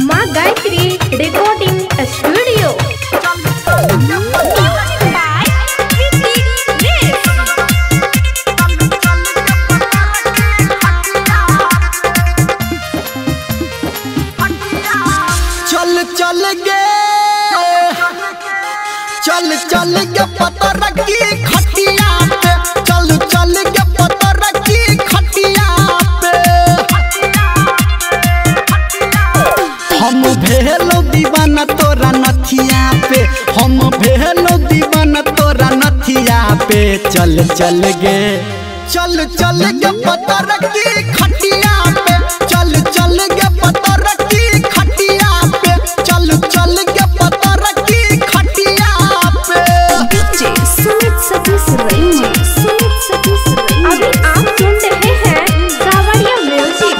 माँ Gayatri recording studio. चल चल गे, चल चल गे पतर की खटिया पे, चल चल गे पतर की खटिया पे। हम भेलो दीवाना तोरा नथिया पे, हम भेलो दीवाना तोरा नथिया पे। चल चल गे, चल चल गे पतर की खटिया पे, चल चल गे पतर की खटिया पे, चल चल गे पतर की खटिया पे। अभी आप सुन रहे हैं सावरिया म्यूजिक।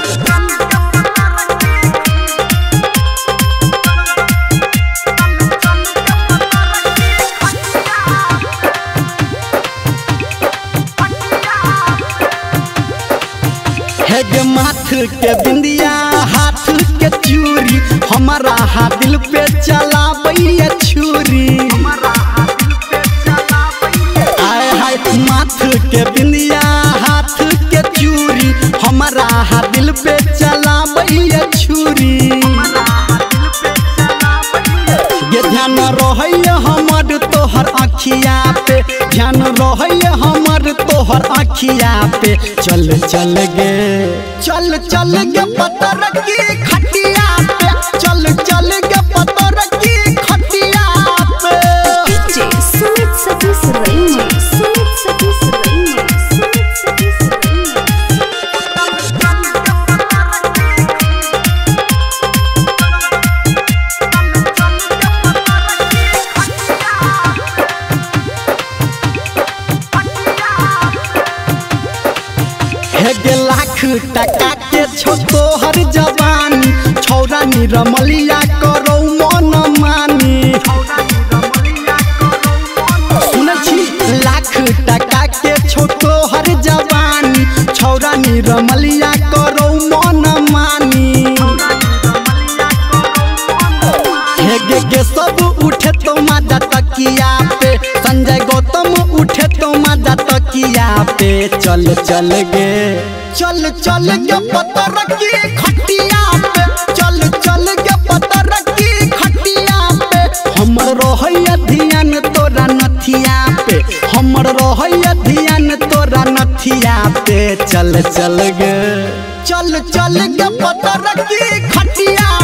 हे गे माथ के बिंदिया हाथ के चूड़ी, हमारा हाथ दिल पे चलाबैया छुरी। आय हाय माथ के बिंदिया हाथ के चूड़ी, हमारा हाथ दिल पे चलाबैया छुरी। गे ध्यान रहैया हमर तोहर अखिया पे, ध्यान रहैया हमर तोहर अखिया पे। चल चल गे, चल चल गे पतर की खटिया पे, चल चल गे पतर की खटिया पे। हे गे लाख टका के छौ तोहर जवानी, छौरा निरमलिया करो मन मानी। सुनै छी लाख टका के छौ तोहर जवानी, छौरा निरमलिया करो मन मानी। हे गे गे सब उठे तो मादा तकिया पे, संजय गौतम उठे तो मादा तकिया पे। चल चल गे, चल चल गे पतर की खटिया पे, चल चल गे पतर की खटिया पे। हमर रहैया ध्यान तोरा नथिया पे, हमर रहैया ध्यान तोरा नथिया पे। चल चल गे, चल चल गे पतर की खटिया।